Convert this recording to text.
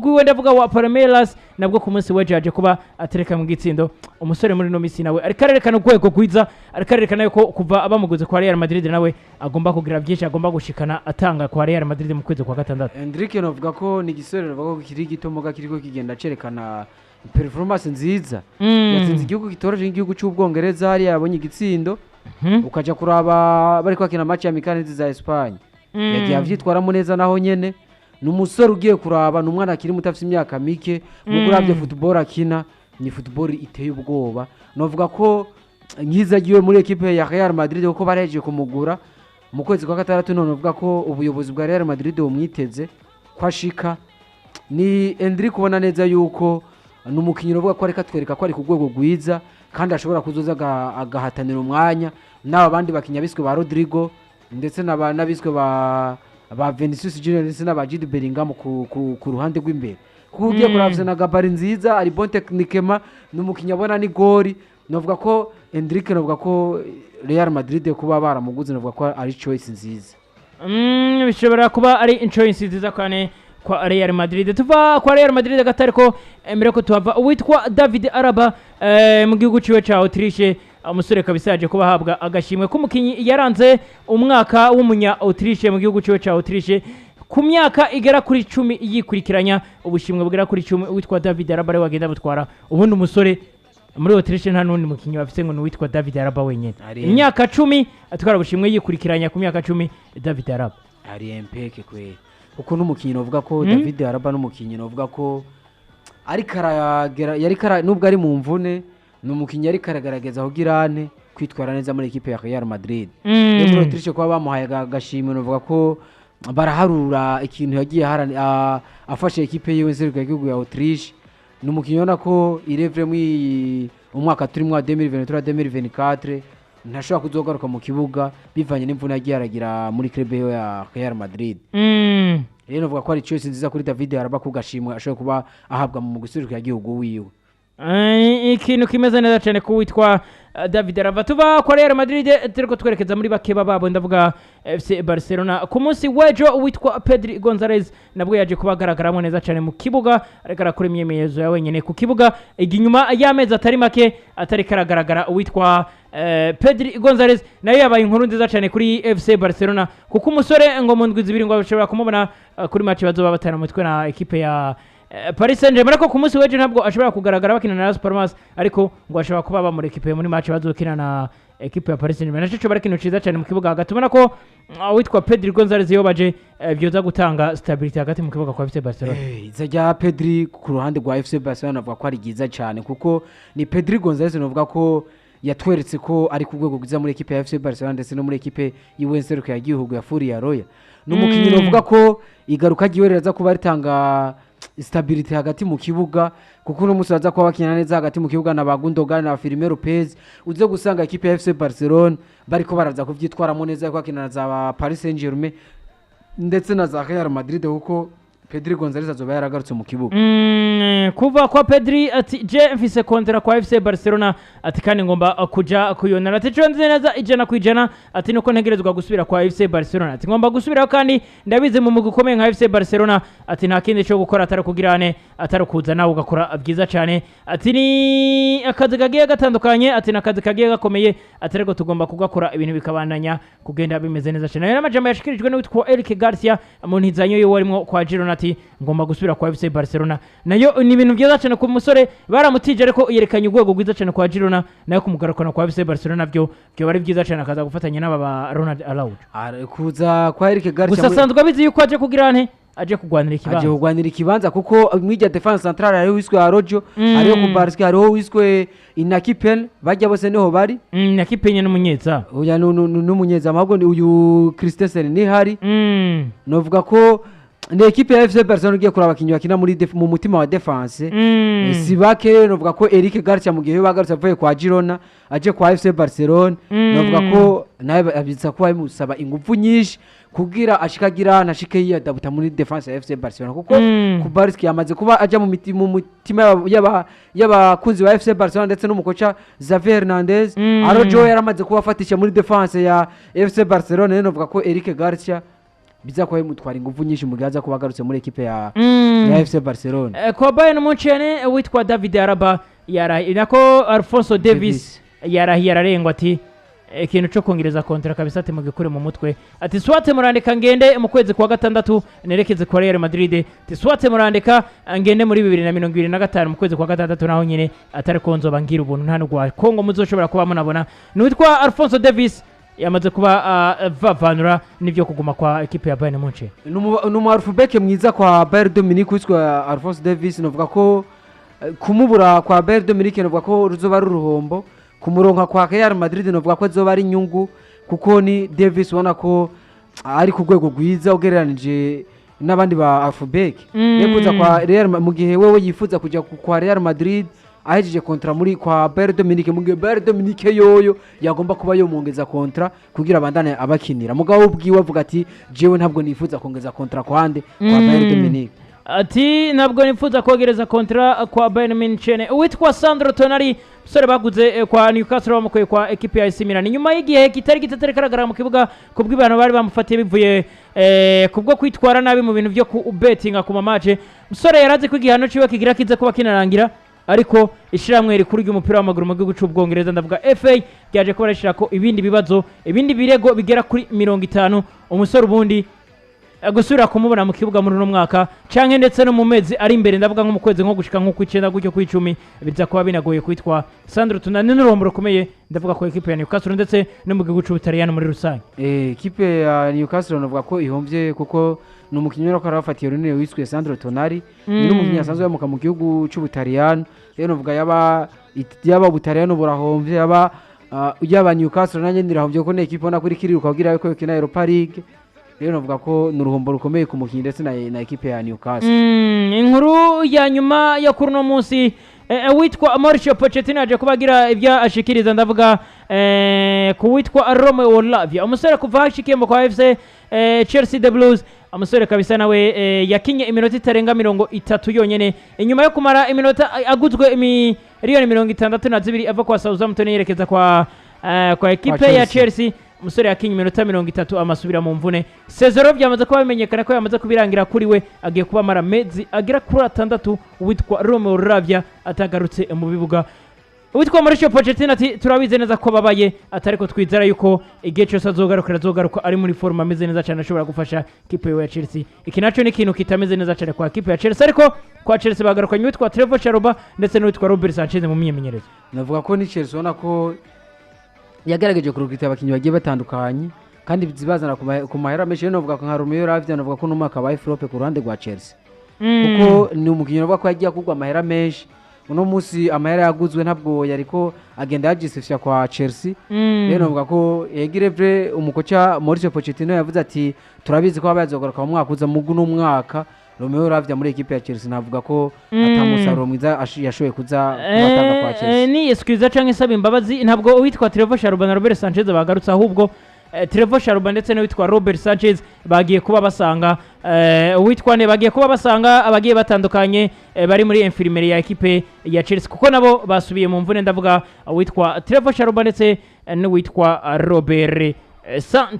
Rwiwe, ndavuga wa Palmeiras, nabwo ku munsi w'ejo yaje kuba atereka mu gitsindo. Umusore muri no misi nawe ariko arerekana urwego rwiza, ariko arerekana yuko kuva bamuguze kwa Real Madrid nawe agomba kugira byinshi agomba gushikana atanga kwa Real Madrid mu kwezi kwa gatandatu. Endrick novuga ko ni igisore novuga ko kiri gito muga kiriko kigenda cerekana performance nziza. Yatsinze igihugu kitoroshye nk'igihugu cy'Ubwongereza, hariya yabonye igitsindo. Ukaja kuraba bariko bakina match ya Mikani za Espagne, yagiye avyitwaramo neza naho nyene. Ni umusore ugiye kuraba, ni umwana akiri muto, afite imyaka mike muko uravye football akina ni football iteye ubwoba. Novuga ko nkiza agiwe muri ekipe ya Real Madrid, kuko barejeje kumugura mu kwezi kwa gatandatu, none uvuga ko ubuyobozi bwa Real Madrid bumwiteze ko ashika. Ni Endrick ubona neza yuko ni umukinnyi uvuga ko ariko atwereka ko ari ku rwego rwiza kandi ashobora kuzoza agahatanira umwanya n'aba bandi bakinnyi abiswe ba Rodrigo ndetse n'abiswe ba Vinicius Junior ndetse n'aba Jude Bellingham ku ruhande rw'imbere, kuko ugiye kuraba afise na gabarit nziza, ari bon techniquement, ni umukinnyi abona ni gori. Novuga ko Endrick, novuga ko Real Madrid kuba baramuguze, novuga ko ari choice nziza. Bishobora kuba ari choice nziza cyane kwa Real Madrid. Tuva kwa Real Madrid gato, ariko mbere ko tuhava, uwitwa David Alaba mu gihugu ciwe ca Autriche, umusore kabisa yaje kuba ahabwa agashimwe k'umukinyi yaranze umwaka w'umunya Autriche mu gihugu ciwe ca Autriche ku myaka igera kuri 10 yikurikiranya. Ubushimwe bugera kuri 10 uwitwa David Alaba ariwe wagenda butwara. Ubundi umusore muri Autriche nta n'undi mukinyi bafise ngo ni uwitwa David Alaba wenyine. Imyaka 10 atwara ubushimwe yikurikiranya, ku myaka 10, David Alaba. Ari impeke kweri, kuko n'umukinnyi novuga ko David Alaba n'umukinnyi novuga ko ariko aragera yari kara nubwo ari mu mvune, ni umukinnyi ariko aragerageza kugira ane kwitwara neza muri ekipe ya Real Madrid. Rero muri Autriche kuba bamuhaye agashimwe, novuga ko baraharura ikintu yagiye afasha ekipe yiwe nserukiragihugu ya Autriche. Ni umukinnyi ubona ko irevure muri umwaka turimo wa 2023 2024 ntashobora kuzogaruka mu kibuga bivanye n'imvune yagiye aragira muri club yiwe ya Real Madrid. Rero navuga ko ari choice nziza kuri David Alaba ku gashimwe ashobora kuba ahabwa mu gihugu wiwe. Ikintu kimeze neza cyane ku witwa David Alaba. Tuva kwa Real Madrid turiko twerekeza muri bakeba babo, ndavuga FC Barcelona. Ku munsi w'ejo uwitwa Pedri Gonzalez nabwo yaje kuba agaragaramo neza cyane mu kibuga, ariko arakora imyimenyerezo ya wenyine ku kibuga inyuma y'amezi atari make atari karagaragara. Uwitwa Pedri Gonzalez nayo yabaye inkuru nziza cyane kuri FC Barcelona, kuko umusore ngo mu ndwi 2 ngo bashobora kumubona kuri match bazoba batana umutwe na ekipe ya Paris Saint-Germain. Ariko ku munsi w'ejo ntabwo ashobora kugaragara bakina na Las Palmas, ariko ngo ashobora kuba bamuri ekipe muri match bazokina na ekipe ya Paris Saint-Germain. Naco coba ari ikintu ciza cyane mu kibuga hagati. Ubona ko uwitwa Pedri Gonzalez yobaje byoza gutanga stability hagati mu kibuga kwa FC Barcelona. Iza rya Pedri ku ruhande rwa FC Barcelona navuga ko ari ryiza cyane, kuko ni Pedri Gonzalez navuga ko yatweretse ko ari ku rwego rwiza muri ekipe ya FC Barcelona ndetse no muri ekipe yiwe nserukiragihugu ya Furia Roja. Ni umukinnyi navuga ko igaruka ryiwe riraza kuba ritanga stability hagati mu kibuga, kuko uno munsi baza kuba bakina neza hagati mu kibuga na ba Gundogan na Fermin Lopez. Uze gusanga ekipe ya FC Barcelona bariko baraza kuvyitwaramo neza kuko bakina na za Paris Saint-Germain ndetse na za Real Madrid, kuko Pedri Gonzalez azoba yaragarutse mu kibuga. Kuva kwa Pedri ati: "Je mfise contrat kwa FC Barcelona," ati, "kandi ngomba kuja kuyonera," ati, "ico nzi neza 100%," ati, "nuko ntegerezwa gusubira kwa FC Barcelona," ati, "ngomba gusubiraho kandi ndabizi mu mugwi ukomeye nka FC Barcelona," ati, "nta kindi cyo gukora atari kugirane atari kuza nawe ugakora byiza cyane," ati, "ni akazi kagiye gatandukanye," ati, "ni akazi kagiye gakomeye," ati, "ariko tugomba kugakora ibintu bikabandanya kugenda bimeze neza cyane." Ayo ni amajambo yashikirijwe n'uwitwa Eric Garcia mu ntizanyo yiwe arimo kwa Girona, ati: "Ngomba gusubira kwa FC Barcelona." Nayo ni ibintu byiza cyane ku musore baramutije, ariko yerekanye urwego rwiza cyane kwa Girona, nayo kumugarukana kwa FC Barcelona byo byoba ari byiza cyane, akaza gufatanya n'aba ba Ronald Araujo. Kuza kwa Eric Garcia Gusa asanzwe abizi yuko aje kugira nte, aje kurwanira aje ikibanza. Kurwanira ikibanza, kuko mw'irya défense centrale hariho wiswe Araujo, hariho Cubarsi, hariho wiswe Inaki Pena, bajya bose niho bari. Inaki Pena n'umunyezamu. Oya, n'umunyezamu, ahubwo ni uyu Christensen nihari. Novuga ko ni ekipe ya FC Barcelona ugiye kuraba abakinnyi bakina muri mu mutima wa défense si bake. Novuga ko Eric Garcia mu gihe bagarutse avuye kwa Girona aje kwa FC Barcelona, novuga ko nawe abitsa kuba bimusaba ingufu nyinshi kugira ashikagira ntashike yiyadabuta muri défense ya FC Barcelona, kuko Cubarsi yamaze kuba aja mu mutima y'abakunzi ba FC Barcelona ndetse n'umukoca Xavi Hernandez. Araujo yaramaze kuba afatisha muri défense ya FC Barcelona. Rero novuga ko Eric Garcia Biza kuba bimutwara ingufu nyinshi mu gihe aza kuba agarutse muri ekipe ya FC Barcelona. Kwa Bayern Munchen, witwa David Alaba yarahi, nako Alphonso Davies yarahiye ararengwa, ati ikintu cyo kongereza contrat kabisa, ati mugikure mu mutwe, ati soit murandika ngende mu kwezi kwa gatandatu nerekeze kwa Real Madrid, ati soit murandika ngende muri 2025 mu kwezi kwa gatandatu, naho nyine atari ko nzoba ngira ubuntu, nta n'ugwa Kongo muzoshobora kuba munabona. Ni witwa Alphonso Davies yamaze kuba vavanura n'ibyo kuguma kwa ekipe ya Bayern Munchen. Ni umu half-back mwiza kwa Bayern de Munich witwa Alphonso Davies. Novuga ko kumubura kwa Bayern de Munich novuga ko ruzoba ari uruhombo, kumuronka kwa Real Madrid novuga ko zoba ari inyungu, kuko ni Davies ubona ko ari ku rwego rwiza ugereranije n'abandi ba half-back. Kuza kwa Real mu gihe wewe yifuza kujya kwa Real Madrid ahejeje contrat muri kwa Bayern de Munich, mu gihe Bayern de Munich yoyo yagomba kuba yomwongeza contrat kugira abandane abakinira, mugabo ubwiwe avuga ati jewe ntabwo nifuza kongeza contrat kwande kwa Bayern de Munich. Ati ntabwo nifuza kogereza contrat kwa Bayern Munchen. Uwitwa Sandro Tonali, umusore baguze kwa Newcastle bamukuye kwa ekipe ya AC Milan, nyuma y'igihe kitari gito atari kagaragara mu kibuga kubw'ibihano bari bamufatiye bivuye kubwo kwitwara nabi mu bintu byo kubetinga ku ma match. Umusore yarazi ko igihano ciwe kigira kize kuba kinarangira, ariko ishyirahamwe rikuru ry'umupira w'amaguru mu gihugu cy'Ubwongereza, ndavuga FA, ryaje kuba rishyira ko ibindi bibazo, ibindi birego bigera kuri 50. Umusore ubundi gusubira kumubona mu kibuga muri uno mwaka canke ndetse no mu mezi ari imbere, ndavuga nko mu kwezi nko gushika nko kw'icenda gutyo, kw'icumi, biza kuba binagoye kwitwa Sandro Tonali. N'uruhombo rukomeye, ndavuga ko ekipe ya Newcastle ndetse no mu gihugu c'Ubutaliyano muri rusange. Ekipe ya Newcastle navuga ko ihomvye, kuko ni umukinnyi uriko arabafatiye runini wiswe Sandro Tonali. Ni n'umukinnyi asanzwe yamuka mu gihugu c'Ubutaliyano. Rero navuga yaba Ubutaliyano burahomvye, yaba Newcastle nanjye ndirahomvye, kuko ni ekipe ubona ko iriko iriruka kugira yuko ikina Europa League. Rero navuga ko ni uruhombo rukomeye ku mukinnyi ndetse na ekipe ya Newcastle. Inkuru ya nyuma yo kuri uno munsi, witwa Mauricio Pochettino aje kuba agira ibyo ashikiriza, ndavuga ku witwa Romeo Lavia, umusore kuva hashikiye mu kwa FC Chelsea the Blues. Umusore kabisa nawe yakinye iminota itarenga 30 yonyene inyuma yo kumara iminota aguzwe miliyoni 62 ava kwa Southampton yerekeza kwa ekipe ya Chelsea. Chelsea. Umusore yakinye iminota 30 amasubira mu mvune. Saison byamaze kuba bimenyekana ko yamaze kubirangira kuri we, agiye kuba amara amezi agera kuri 6 uwitwa Romeo Lavia atagarutse mu bibuga. Uwitwa Mauricio Pochettino ati turabizi neza ko babaye, atari ko twizera yuko igihe cyose azogaruka azogaruka ari muri forme, ameze neza cyane, ashobora gufasha kipe ya Chelsea. Iki naco ni ikintu kitameze neza cyane kwa kipe ya Chelsea, ariko kwa Chelsea bagarukanye uwitwa Trevoh Chalobah ndetse n'uwitwa Robert Sanchez mu myimenyerezo. Navuga ko ni Chelsea ubona ko yagerageje kurukita abakinnyi bagiye batandukanye kandi zibazana ku mahera menshi. Rero navuga ko nka Romeo Lavia, navuga ko n'umwaka wabaye flop ku ruhande rwa Chelsea, kuko ni umukinnyi navuga ko yagiye agurwa amahera menshi. Uno munsi amahera yaguzwe ntabwo yariko agenda yagisifya kwa Chelsea. Rero navuga ko yegirevre umukoca Mauricio Pochettino yavuze ati turabizi ko abazogaruka mu mwaka uza, mugu n'umwaka Romeo Lavia muri ekipe ya Chelsea navuga ko ata musaruro mwiza yashoboye kuza kubatanga kwa Chelsea. Ni excuse canke isaba imbabazi. Ntabwo uwitwa Trevoh Chalobah na Robert Sanchez bagarutse, ahubwo Trevoh Chalobah ndetse n'uwitwa Robert Sanchez bagiye kuba basanga uwitwa ne bagiye kuba basanga abagiye batandukanye bari muri infirmerie ya ekipe ya Chelsea, kuko nabo basubiye mu mvune, ndavuga uwitwa Trevoh Chalobah ndetse n'uwitwa Robert Sanchez.